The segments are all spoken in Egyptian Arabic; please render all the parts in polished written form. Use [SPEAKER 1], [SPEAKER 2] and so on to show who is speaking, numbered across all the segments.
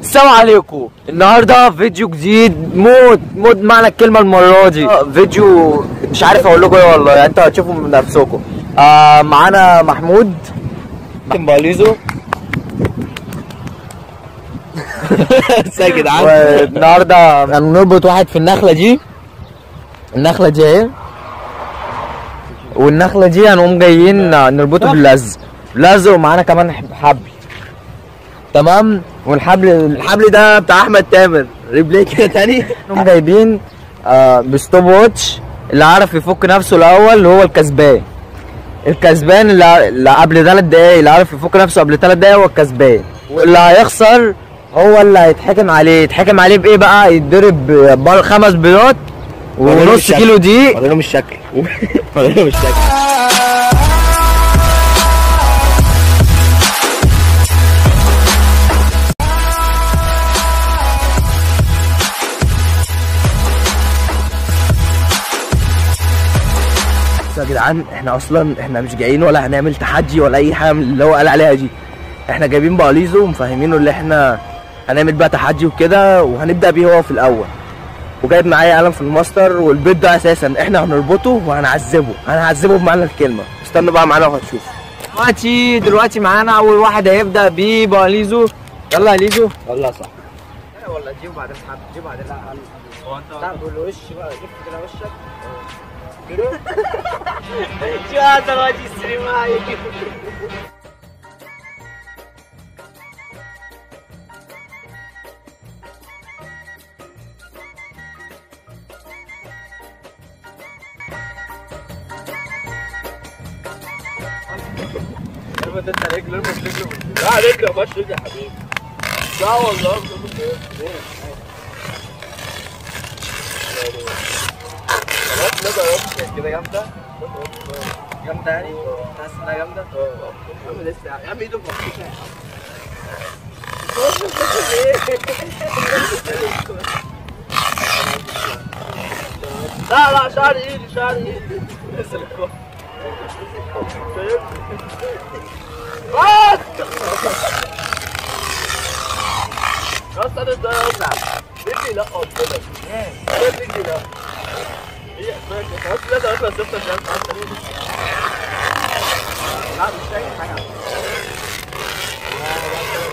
[SPEAKER 1] السلام عليكم. النهارده فيديو جديد موت موت معنى الكلمة. المرة دي فيديو مش عارف اقول لكم ايه والله، يعني انتوا هتشوفوا من نفسكم. معانا محمود باليزو يا جدعان. والنهارده هنربط واحد في النخلة دي، النخلة دي اهي، والنخله دي هنقوم جايين نربطه باللزق لزق، ومعانا كمان حبل. تمام. والحبل
[SPEAKER 2] الحبل ده بتاع احمد تامر، replay كده تاني.
[SPEAKER 1] نقوم جايبين ب stopwatch، اللي عرف يفك نفسه الاول هو الكسبان. الكسبان اللي قبل 3 دقايق، اللي عرف يفك نفسه قبل 3 دقايق هو الكسبان، واللي هيخسر هو اللي هيتحكم عليه. يتحكم عليه بايه بقى؟ يتضرب 5 بيضات ونص كيلو دقيق.
[SPEAKER 2] وريلهم الشكل، وريلهم الشكل. يا جدعان احنا اصلا احنا مش جايين ولا هنعمل تحدي ولا اي حاجة من اللي هو قال عليها دي. احنا جايبين بقاليزو ومفهمينه اللي احنا هنعمل بقى تحدي وكده، وهنبدا بيه هو في الاول. وجايب معايا قلم في الماستر، والبيت ده اساسا احنا هنربطه وهنعذبه، هنعذبه بمعنى الكلمة. استنوا بقى معانا وهتشوف.
[SPEAKER 1] دلوقتي معانا اول واحد هيبدا بيه بقاليزو. يلا يا ليزو.
[SPEAKER 2] يلا صح.
[SPEAKER 1] ولا دي وبعدين حب دي وبعدين حب. هو انت تعمل وش بقى، لف كده وشك كده. شو هذا الوجه السينمائي؟
[SPEAKER 2] اربط انت رجله، اربط رجله. لا رجله ما فيهاش رجل يا حبيبي. لا والله خلاص كده جامدة جامدة يعني، حاسس انها جامدة. اه يا عم لسه يا عم ايده مفكوكه يا عم. لا لا شعر ايدي، شعر ايدي. بس خلاص انا ده رجلي. لا قلت لك رجلي لا.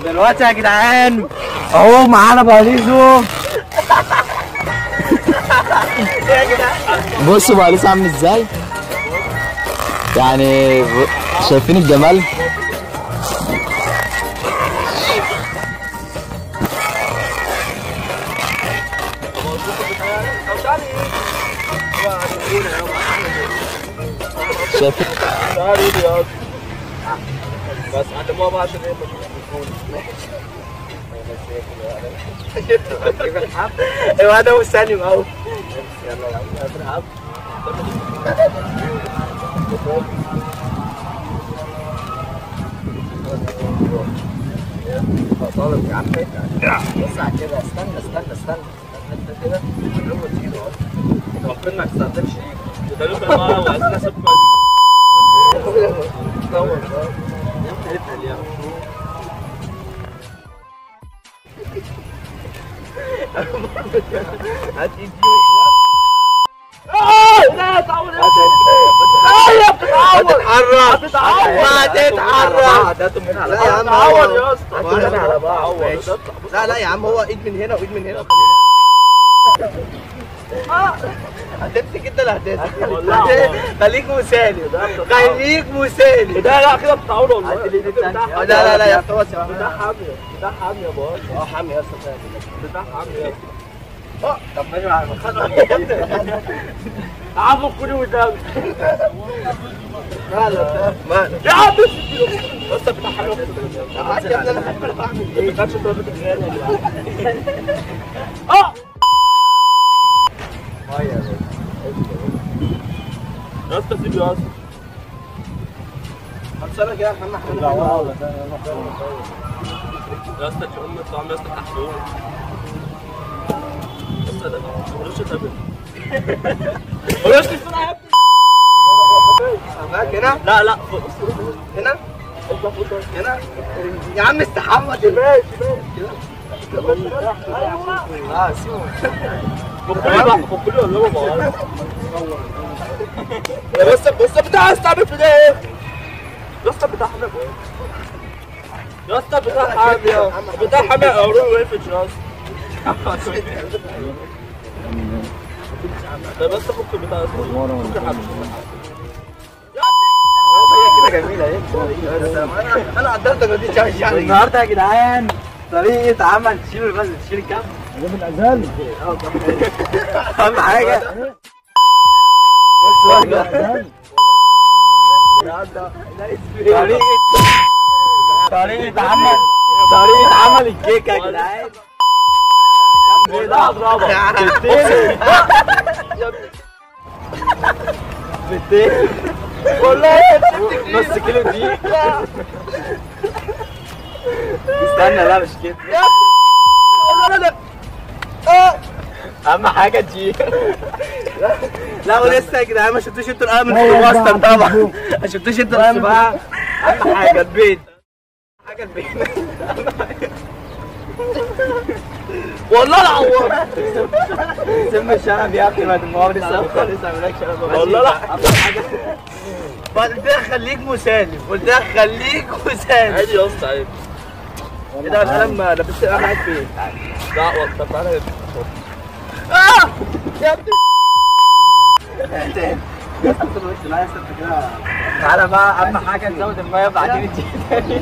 [SPEAKER 1] دلوقتي يا جدعان اهو معانا بقاليزو. بصوا بقاليزو عامل ازاي، يعني شايفين الجمال؟ شايفين؟
[SPEAKER 2] بس علموها بقى عشان ايه ما تشوفوش. ايوه ده سالم اهو. يلا يا عم هات الحبل.
[SPEAKER 1] طالب يا عم بص على كده. استنى استنى استنى انت كده اربط ايده اهو. ربنا ما تستخدمش ايده.
[SPEAKER 2] هات ايدي. لا تعور يا ابني، هتتحرك.
[SPEAKER 1] لا يا عم
[SPEAKER 2] تعور يا اسطى.
[SPEAKER 1] لا لا يا عم، هو ايد من هنا وايد من هنا. هتمسك انت اللي هتمسك. خليك مثالي، خليك مثالي.
[SPEAKER 2] ده لا كده بتعور والله.
[SPEAKER 1] لا لا لا يا اسطى،
[SPEAKER 2] بتاع حامية، بتاع حامية بقى.
[SPEAKER 1] اه حامية يا اسطى،
[SPEAKER 2] بتاع حامية.
[SPEAKER 1] طب ماشي مع
[SPEAKER 2] عفو كوني قدامي.
[SPEAKER 1] مالك مالك
[SPEAKER 2] يا عم بس بتاع حامية.
[SPEAKER 1] يا ابني انا بعمل ايه؟
[SPEAKER 2] ما بتخافش تضرب الغالي يا جدعان. اه يا اسطى سيب يا اسطى.
[SPEAKER 1] خلصانه كده يا محمد.
[SPEAKER 2] يا اسطى تقوم الطعم يا اسطى تحت. يا اسطى ده ما تقولش تابل. ما تقولش بسرعة يا ابني.
[SPEAKER 1] معاك هنا؟
[SPEAKER 2] لا لا
[SPEAKER 1] هنا؟ هنا؟ يا عم استحمى.
[SPEAKER 2] ماشي ماشي.
[SPEAKER 3] فكلي ولا بابا. بس بص بتاع استعمل في ده ايه؟ يا اسطى بتاع حمام يا اسطى، بتاع حامية، بتاع حامية اورو وقفت يا اسطى. طب بس فك بتاع فك حامية.
[SPEAKER 1] هي كده جميلة اهي.
[SPEAKER 2] انا قدرتك ما تيجي يعني.
[SPEAKER 1] النهارده يا جدعان طريقة عمل تشيل بس تشيل الكام؟
[SPEAKER 4] جيب الازال.
[SPEAKER 1] اهم حاجة بص بقى طريقة عمل، طريقة عمل الكيكة يا جدعان. بيضتين والله نص كيلو دقيق. استنى لا مش كده. اهم حاجة دقيق.
[SPEAKER 2] لا ولسه يا جدعان ما شفتوش انتوا القلم الفلوماستر طبعا، ما شفتوش انتوا القلم
[SPEAKER 1] بقى. اهم حاجة البيض، حاجة البيض
[SPEAKER 3] والله العوار.
[SPEAKER 1] سم الشنب يا اخي، ما لسه لسه عامل شنب
[SPEAKER 3] والله. لا
[SPEAKER 2] قلت لك خليك مسالم، قلت لك خليك مسالم.
[SPEAKER 3] عادي يا اسطى عادي.
[SPEAKER 2] ايه ده القلم لبست القلم قاعد فين؟
[SPEAKER 3] لا والله تعالى
[SPEAKER 2] يا ابني.
[SPEAKER 1] تعالى بقى اهم حاجة نزود المية بعدين تاني.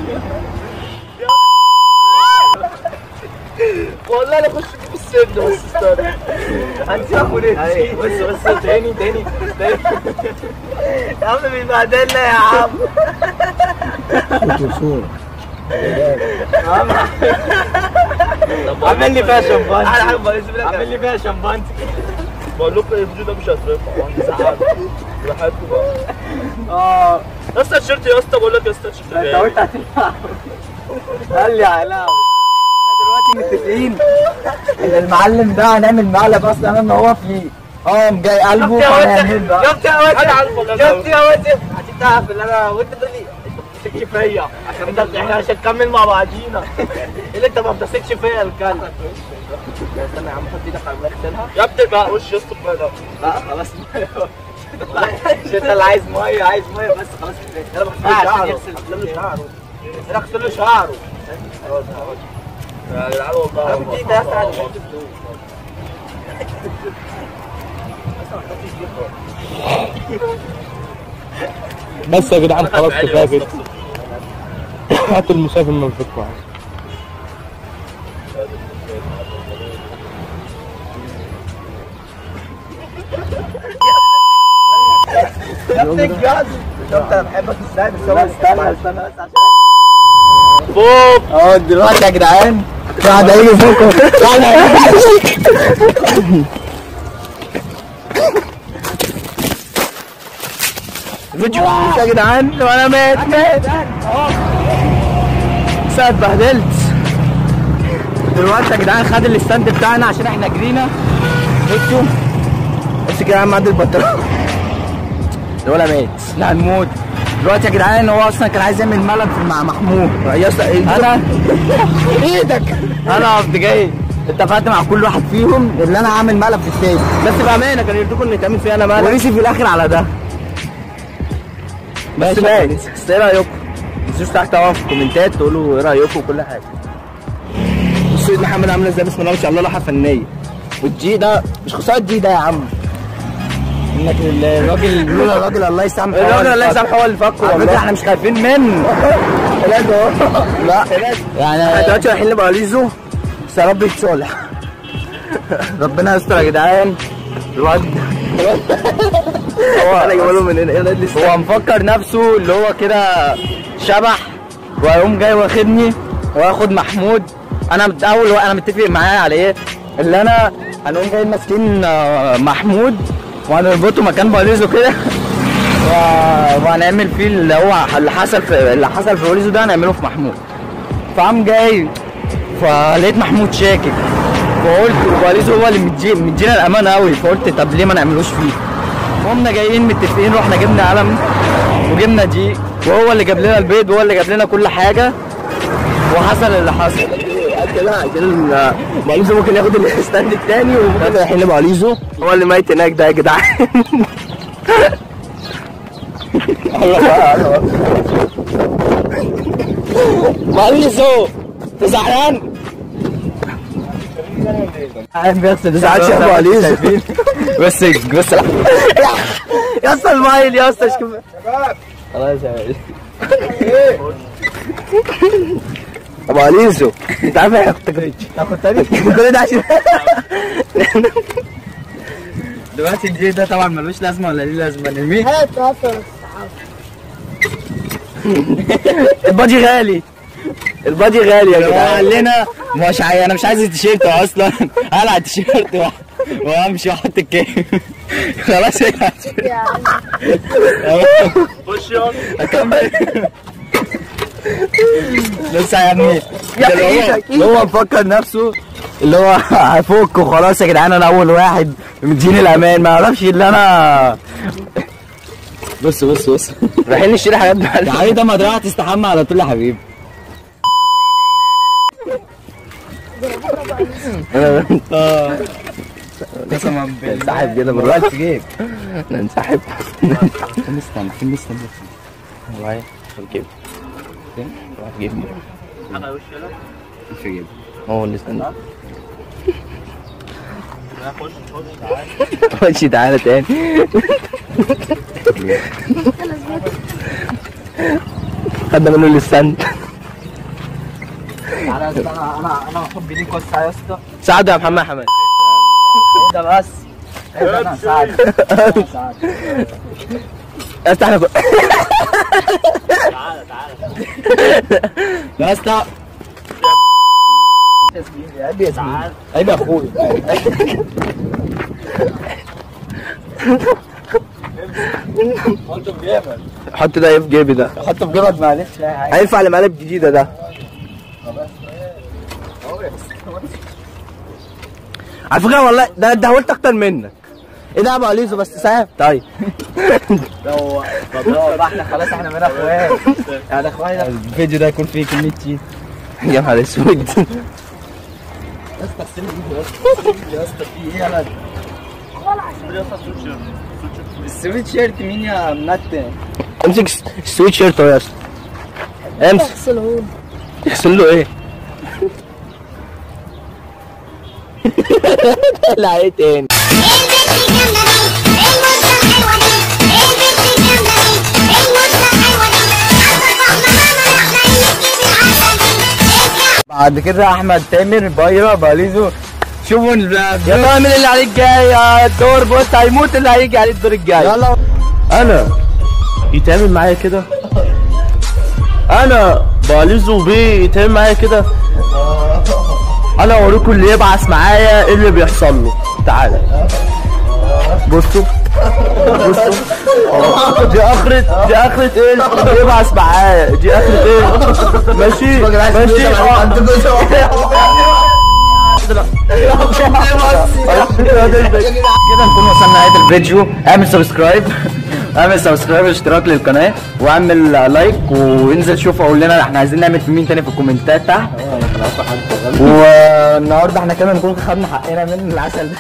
[SPEAKER 3] والله انا اخش في السن بس استنى.
[SPEAKER 1] هنسيبك ونمشي. بص بص تاني تاني تاني.
[SPEAKER 2] يا عم بيبهدلنا يا عم.
[SPEAKER 1] عامل لي فيها شمبانزي، عامل لي فيها شمبانزي.
[SPEAKER 3] بقول لكم الفيديو ده مش هيترفع وهنزعل براحتكم بقى. اه يا اسطى التيشيرت يا اسطى، بقول لك يا اسطى التيشيرت
[SPEAKER 1] انت قلت هتلعب. قال لي هلعب. احنا دلوقتي متفقين ان المعلم ده هنعمل مقلب اصلا امام هو فيه. جاي قلبه هنعمل بقى.
[SPEAKER 2] جبت يا واد، جبت يا واد، عشان تعرف ان انا وانت تقول لي انت ما بتثقش فيا، عشان انت احنا عشان نكمل مع بعضينا. اللي انت ما بتثقش فيا الكلب. استنى يا عم حط ايدك على المية اغسلها
[SPEAKER 3] يا ابني بقى. وش يا اسطى المية ده؟
[SPEAKER 1] لا خلاص مش انت اللي عايز مية، عايز مية بس خلاص.
[SPEAKER 2] انا بغسل شعره، انا اغسل له شعره
[SPEAKER 3] يا جدعان والله.
[SPEAKER 2] انا بدي ده اسرع اللي
[SPEAKER 4] بس يا جدعان خلاص كفاية كده. هاتوا المسافر من فكرة.
[SPEAKER 2] يا ابني الجاز شفت انا بحبك ازاي. بس هو
[SPEAKER 1] استنى استنى بس عشان
[SPEAKER 3] فوق.
[SPEAKER 1] دلوقتي يا جدعان في واحد هيجي فوقه.
[SPEAKER 2] فيديو يا جدعان وانا مات مات. بس اتبهدلت
[SPEAKER 1] دلوقتي يا جدعان. خد ال stand بتاعنا عشان احنا جرينا. بصوا
[SPEAKER 2] بس كده يا عم عدل البطارية. الولا مات.
[SPEAKER 1] لا هنموت دلوقتي يا جدعان. هو اصلا كان عايز يعمل ملل مع محمود.
[SPEAKER 2] يا اسطى
[SPEAKER 1] انا
[SPEAKER 2] ايدك
[SPEAKER 1] انا قصدي جاي اتفقت مع كل واحد فيهم اللي انا عامل مقلب في التاني،
[SPEAKER 2] بس بامانه كان يرضيكم ان يتعمل فيها انا مقلب
[SPEAKER 1] وريسي في الاخر على ده.
[SPEAKER 2] بس مات. بس ايه رايكم؟ ما تنسوش تحت طبعا في الكومنتات تقولوا ايه رايكم وكل حاجة. بصوا ايد محمد عامله ازاي، بسم الله ما شاء الله، لوحة فنية. والدقيق ده مش خسارة الدقيق ده يا عم.
[SPEAKER 1] انك الراجل لولا الراجل الله يسامحه،
[SPEAKER 2] الراجل الله يسامحه هو اللي فكه
[SPEAKER 1] والله. احنا مش خايفين منه.
[SPEAKER 2] لا ده
[SPEAKER 1] لا يعني
[SPEAKER 2] احنا دلوقتي رايحين لباريزو، بس يا رب يتصالح.
[SPEAKER 1] ربنا يستر يا جدعان. الواد
[SPEAKER 2] هو انا جايبه من هنا.
[SPEAKER 1] هو مفكر نفسه اللي هو كده شبح وهيقوم جاي واخدني واخد محمود. انا اول انا متفق معاه على ايه؟ اللي انا هنقوم جاي ماسكين محمود وهنربطه مكان باليزو كده وهنعمل فيه اللي هو اللي حصل في باليزو ده هنعمله في محمود. فقام جاي فلقيت محمود شاكك، فقلت وباليزو هو اللي مدينا الامان قوي، فقلت طب ليه ما نعملوش فيه؟ قمنا جايين متفقين، رحنا جبنا قلم وجبنا دقيق، وهو اللي جاب لنا البيض وهو اللي جاب لنا كل حاجة، وحصل اللي حصل.
[SPEAKER 2] كده عشان بقاليزو ممكن ياخد ال stand التاني، وممكن رايحين لبقاليزو هو اللي ميت هناك ده يا جدعان. بقاليزو انت زعلان؟ ما تزعلش يا بقاليزو.
[SPEAKER 1] بس بس
[SPEAKER 2] يا اسطى المايل يا اسطى شوف.
[SPEAKER 1] خلاص يا
[SPEAKER 2] ابو عليزو انت عارف انا كنت
[SPEAKER 1] تاخد تاني
[SPEAKER 2] كل ده عشان
[SPEAKER 1] دلوقتي الجي ده طبعا ملوش لازمه ولا ليه لازمه؟ نرميه.
[SPEAKER 5] هات هات
[SPEAKER 2] البادي غالي، البادي غالي يا جدعان.
[SPEAKER 1] قال لنا مش عايز، انا مش عايز التيشيرت اصلا، هقلع التيشيرت وامشي واحط الكيك. خلاص يا
[SPEAKER 3] خش يلا
[SPEAKER 1] اكمل. لسه يا ابني اللي هو مفكر نفسه اللي هو هفك وخلاص يا جدعان، انا اول واحد مديني الامان، ما اعرفش اللي انا. بص بص بص
[SPEAKER 2] رايحين نشتري حاجات بقى.
[SPEAKER 1] يا حبيبي ده ما راح تستحمى على طول يا حبيبي. قسما بالله
[SPEAKER 2] ننسحب كده بالراحة.
[SPEAKER 1] في جيب
[SPEAKER 2] ننسحب.
[SPEAKER 1] استنى استنى استنى
[SPEAKER 2] والله في جيب، في جيب
[SPEAKER 3] انا وش يلا
[SPEAKER 1] في جيب
[SPEAKER 2] هو اللي استنى.
[SPEAKER 3] خش خش تعالى
[SPEAKER 2] خش تعالى تاني. خدنا منه ال stand.
[SPEAKER 1] تعالى يا اسطى، انا حبي ليك وسع يا اسطى.
[SPEAKER 2] ساعده يا محمد حماد.
[SPEAKER 1] ايه ده بس؟ ايه ده؟ انا هساعدك
[SPEAKER 2] يا اسطى. احنا
[SPEAKER 3] تعالى تعالى
[SPEAKER 1] يا اسطى.
[SPEAKER 2] عيب يا زميلي،
[SPEAKER 1] عيب يا اخويا. حطه في جيبك.
[SPEAKER 2] حط ده في جيبي ده.
[SPEAKER 1] حطه في جيبك معلش.
[SPEAKER 2] هينفع لمقالب جديدة ده. على فكرة والله ده انا اتدهولت اكتر منك. ايه ده يا ابو عليزو؟ بس ساعة. طيب
[SPEAKER 1] لو احنا خلاص احنا بقينا اخوات يعني اخوات. الفيديو ده يكون فيه كمية cheat.
[SPEAKER 2] يا نهار اسود.
[SPEAKER 1] يا اسطى اغسل ايدي يا اسطى. يا اسطى في ايه؟ انا السويت شيرت مين يا منتن؟
[SPEAKER 2] امسك السويت شيرت اهو يا اسطى. امسك.
[SPEAKER 5] اغسله.
[SPEAKER 2] تغسل له ايه؟ لا ايه تاني؟
[SPEAKER 1] بعد كده احمد تامر بايرا باليزو. شوفوا يا
[SPEAKER 2] ترى مين اللي عليه الجاي يا الدور. بص هيموت اللي هيجي عليه الدور الجاي.
[SPEAKER 1] يلا
[SPEAKER 3] انا يتعمل معايا كده، انا باليزو بيه يتعمل معايا كده. انا اوريكم اللي يبعث معايا ايه اللي بيحصل له. تعالى بصوا بصوا، دي اخرة، دي اخرة ايه اللي يبعث معايا، دي اخرة ايه. ماشي ماشي.
[SPEAKER 1] كده نكون وصلنا نهاية الفيديو. اعمل subscribe، اعمل subscribe واشتراك للقناة، واعمل like، وانزل شوف قول لنا احنا عايزين نعمل في مين تاني في الكومنتات تحت. والنهارده احنا كده نكون خدنا حقنا من العسل ده.